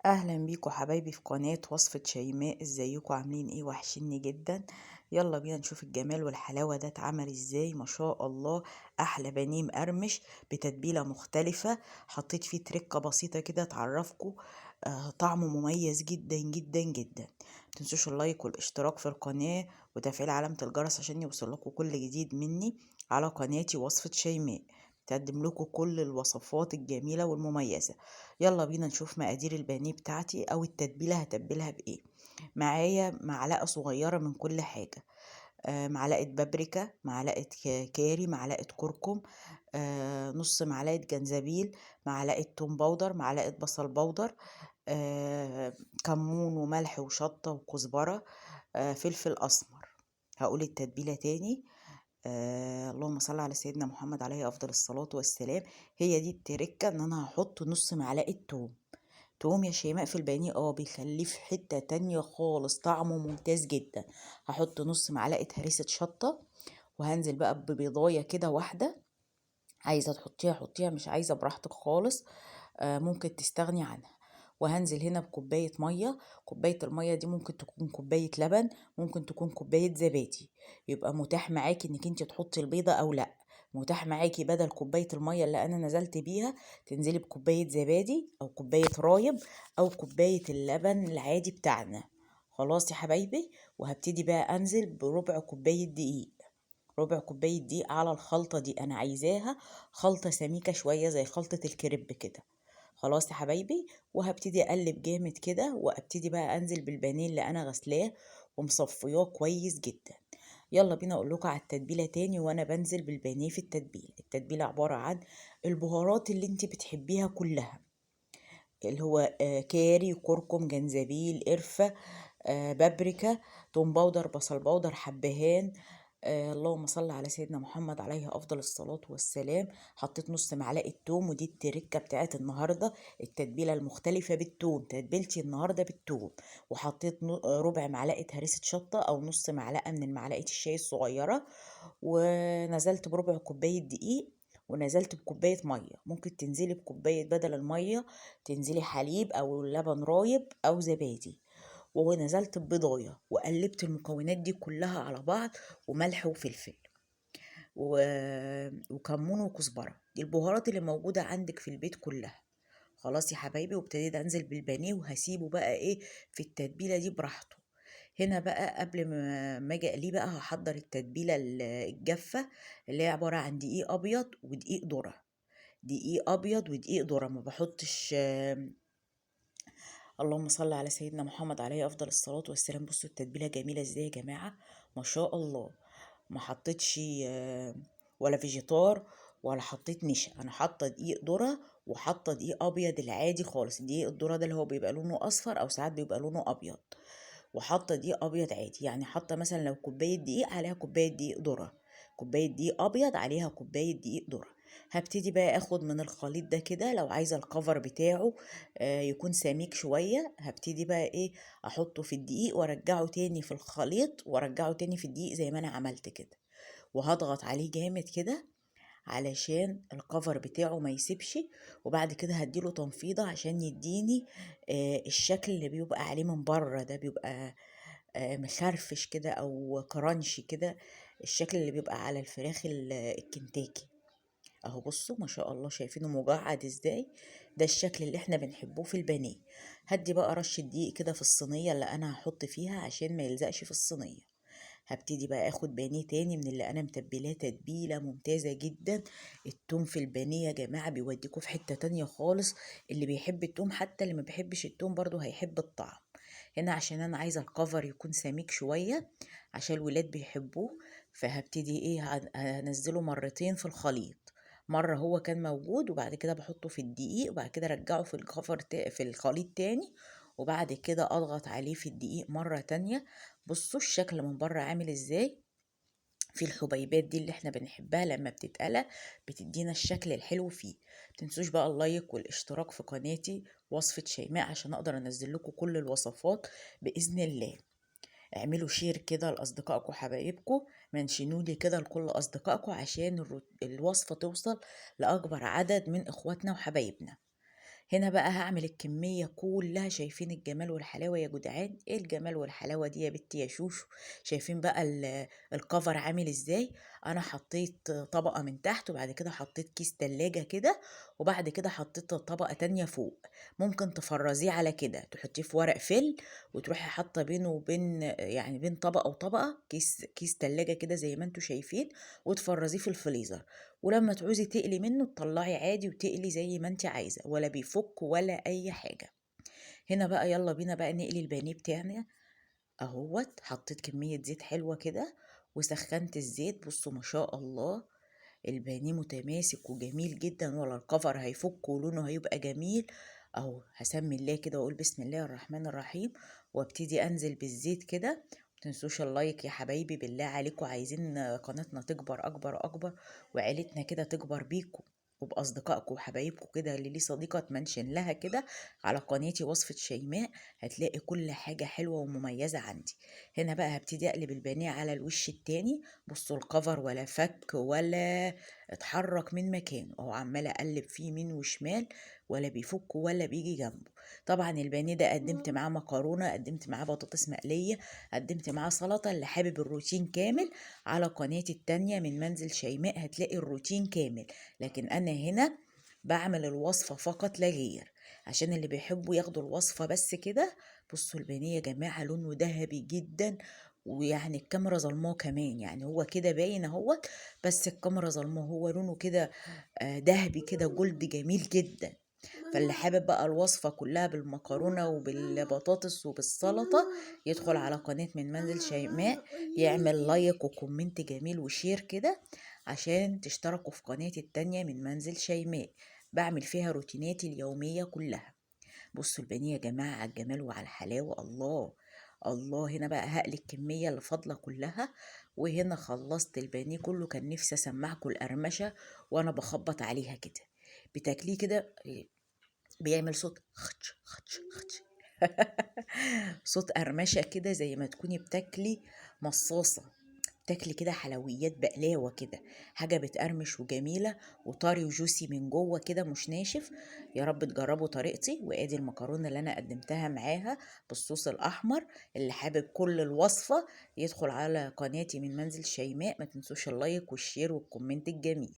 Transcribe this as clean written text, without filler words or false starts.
اهلا بيكم حبايبي في قناة وصفة شيماء. ازيكم عاملين ايه؟ وحشني جدا. يلا بينا نشوف الجمال والحلاوة ده اتعمل ازاي. ما شاء الله، احلى بانيه مقرمش بتتبيلة مختلفة، حطيت فيه تركة بسيطة كده تعرفكم، طعمه مميز جدا جدا جدا. متنسوش اللايك والاشتراك في القناة وتفعيل علامة الجرس عشان يوصل لكم كل جديد مني على قناتي وصفة شيماء. تقدم لكم كل الوصفات الجميلة والمميزة. يلا بينا نشوف مقادير البانيه بتاعتي او التتبيلة هتبلها بايه. معايا معلقة صغيرة من كل حاجة، معلقة بابريكا، معلقة كاري، معلقة كركم، نص معلقة جنزبيل، معلقة توم powder، معلقة بصل powder، كمون وملح وشطة وكزبرة، فلفل أسمر. هقول التتبيلة تاني. اللهم صل على سيدنا محمد عليه أفضل الصلاة والسلام. هي دي التركة، إن أنا هحط نص معلقة توم. توم يا شيماء في البانيه، بيخليه في حتة تانية خالص، طعمه ممتاز جدا. هحط نص معلقة هريسة شطة، وهنزل بقى ببيضاية كده واحدة، عايزة تحطيها حطيها، مش عايزة براحتك خالص، ممكن تستغني عنها. وهنزل هنا بكوباية مية. كوباية المية دي ممكن تكون كوباية لبن، ممكن تكون كوباية زبادي، يبقى متاح معاكي انك انت تحطي البيضة او لا. متاح معاكي بدل كوباية المية اللي انا نزلت بيها تنزلي بكوباية زبادي او كوباية رايب او كوباية اللبن العادي بتاعنا. خلاص يا حبايبي. وهبتدي بقى انزل بربع كوباية دقيق، ربع كوباية دقيق على الخلطة دي. انا عايزاها خلطة سميكة شوية زي خلطة الكريب كده. خلاص يا حبايبي. وهبتدي اقلب جامد كده، وابتدي بقى انزل بالبانيه اللي انا غسلاه ومصفياه كويس جدا. يلا بينا اقول لكم على التتبيله تاني وانا بنزل بالبانيه في التتبيله. التتبيله عباره عن البهارات اللي انت بتحبيها كلها، اللي هو، كاري، كركم، جنزبيل، قرفه، بابريكا، توم powder، بصل powder، حبهان، اللهم صل على سيدنا محمد عليه افضل الصلاه والسلام. حطيت نص معلقه توم، ودي التركه بتاعت النهارده، التتبيله المختلفه بالتوم، تتبيلتي النهارده بالتوم. وحطيت ربع معلقه هريسه شطه او نص معلقه من المعلقه الشاي الصغيره، ونزلت بربع كوبايه دقيق، ونزلت بكوبايه ميه. ممكن تنزلي بكوبايه بدل الميه تنزلي حليب او لبن رايب او زبادي. ونزلت ببيضايه وقلبت المكونات دي كلها على بعض، وملح وفلفل وكمون وكزبره، دي البهارات اللي موجوده عندك في البيت كلها. خلاص يا حبايبي. وابتديت انزل بالبانيه، وهسيبه بقى في التتبيله دي براحته. هنا بقى قبل ما اجي اقليه بقى هحضر التتبيله الجافه اللي هي عباره عن دقيق ابيض ودقيق ذره. دقيق ابيض ودقيق ذره، ما بحطش، اللهم صل على سيدنا محمد عليه افضل الصلاه والسلام. بصوا التتبيله جميله ازاي يا جماعه، ما شاء الله. ما حطيتش، ولا فيجيتار ولا حطيت نشا، انا حاطه دقيق ذره وحاطه دقيق ابيض العادي خالص. دقيق الذره ده اللي هو بيبقى لونه اصفر او ساعات بيبقى لونه ابيض، وحاطه دقيق ابيض عادي. يعني حاطه مثلا لو كوبايه دقيق عليها كوبايه دقيق ذره، كوبايه دقيق ابيض عليها كوبايه دقيق ذره. هبتدي بقى اخد من الخليط ده كده، لو عايزه الكفر بتاعه، يكون سميك شويه، هبتدي بقى احطه في الدقيق وارجعه تاني في الخليط وارجعه تاني في الدقيق زي ما انا عملت كده، وهضغط عليه جامد كده علشان الكفر بتاعه ما يسيبش. وبعد كده هديله تنفيضه عشان يديني، الشكل اللي بيبقى عليه من بره ده، بيبقى، مخرفش كده او كرانشي كده، الشكل اللي بيبقى على الفراخ الكنتاكي اهو. بصوا ما شاء الله، شايفينه مجعد ازاي؟ ده الشكل اللي احنا بنحبوه في البانيه. هدي بقى رشه دقيق كده في الصينيه اللي انا هحط فيها عشان ما يلزقش في الصينيه. هبتدي بقى اخد بانيه تاني من اللي انا متبلاه تتبيله ممتازه جدا. التوم في البانيه يا جماعه بيوديكوا في حته تانية خالص، اللي بيحب التوم حتى اللي ما بيحبش التوم برضو هيحب الطعم. هنا عشان انا عايزه الكفر يكون سميك شويه عشان الولاد بيحبوه، فهبتدي هنزله مرتين في الخليط، مره هو كان موجود وبعد كده بحطه في الدقيق، وبعد كده ارجعه في الكفر في الخليط تاني، وبعد كده اضغط عليه في الدقيق مره تانية. بصوا الشكل من بره عامل ازاي، في الحبيبات دي اللي احنا بنحبها لما بتتقلى بتدينا الشكل الحلو فيه. متنسوش بقى اللايك والاشتراك في قناتي وصفة شيماء عشان اقدر انزل لكم كل الوصفات باذن الله. اعملوا شير كده لاصدقائكم وحبايبكم، منشنولي كده لكل اصدقائكم عشان الوصفة توصل لاكبر عدد من اخواتنا وحبايبنا. هنا بقى هعمل الكمية كلها. شايفين الجمال والحلاوة يا جدعان؟ ايه الجمال والحلاوة دي يا بنتي يا شوشو؟ شايفين بقى الكفر عامل ازاي؟ انا حطيت طبقة من تحت، وبعد كده حطيت كيس تلاجة كده، وبعد كده حطيت طبقة تانية فوق. ممكن تفرزيه على كده، تحطيه في ورق فل وتروحي حاطة بينه وبين، يعني بين طبقة وطبقة كيس تلاجة كده زي ما انتوا شايفين، وتفرزيه في الفريزر. ولما تعوزي تقلي منه تطلعي عادي وتقلي زي ما انت عايزة، ولا بيفك ولا اي حاجة. هنا بقى يلا بينا بقى نقلي البانيه بتاعنا اهوت. حطيت كمية زيت حلوة كده وسخنت الزيت. بصوا ما شاء الله البانيه متماسك وجميل جدا، ولا الكفر هيفك ولونه هيبقى جميل اهو. هسمي الله كده واقول بسم الله الرحمن الرحيم، وابتدي انزل بالزيت كده. متنسوش ال like يا حبايبي، بالله عليكم، عايزين قناتنا تكبر اكبر اكبر، وعيلتنا كده تكبر بيكم وبأصدقائكم وحبايبكم كده. اللي ليه صديقة تمنشن لها كده على قناتي وصفة شيماء، هتلاقي كل حاجة حلوة ومميزة عندي. هنا بقى هبتدي أقلب البانيه على الوش التاني. بصوا الكفر ولا فك ولا اتحرك من مكانه، اهو عمالة أقلب فيه يمين وشمال، ولا بيفك ولا بيجي جنبه. طبعا البانيه ده قدمت معاه مكرونة، قدمت معاه بطاطس مقلية، قدمت معاه سلطة. اللي حابب الروتين كامل على قناتي التانية من منزل شيماء هتلاقي الروتين كامل، لكن أنا هنا بعمل الوصفة فقط لا غير، عشان اللي بيحبوا ياخدوا الوصفة بس كده. بصوا البانيه يا جماعة لونه ذهبي جدا، ويعني الكاميرا ظلماه كمان، يعني هو كده باين اهوت، بس الكاميرا ظلماه، هو لونه كده ذهبي كده، جولد جميل جدا. فاللي حابب بقى الوصفة كلها بالمكرونة وبالبطاطس وبالسلطة يدخل على قناة من منزل شيماء، يعمل like و comment جميل و share كده عشان تشتركوا في قناتي التانية من منزل شيماء، بعمل فيها روتيناتي اليومية كلها. بصوا البانيه يا جماعة على الجمال وعلى الحلاوة، الله الله. هنا بقى هقلي الكمية اللي فاضلة كلها، وهنا خلصت البانيه كله. كان نفسي اسمعكم القرمشة وانا بخبط عليها كده، بتاكليه كده بيعمل صوت خدش خدش خدش صوت قرمشة كده زي ما تكوني بتاكلي مصاصة، بتاكلي كده حلويات بقلاوة كده، حاجة بتقرمش وجميلة وطري وجوسي من جوه كده مش ناشف. يا رب تجربوا طريقتي. وادي المكرونة اللي انا قدمتها معاها بالصوص الاحمر. اللي حابب كل الوصفة يدخل على قناتي من منزل شيماء. ما تنسوش ال like وال share وال comment الجميل.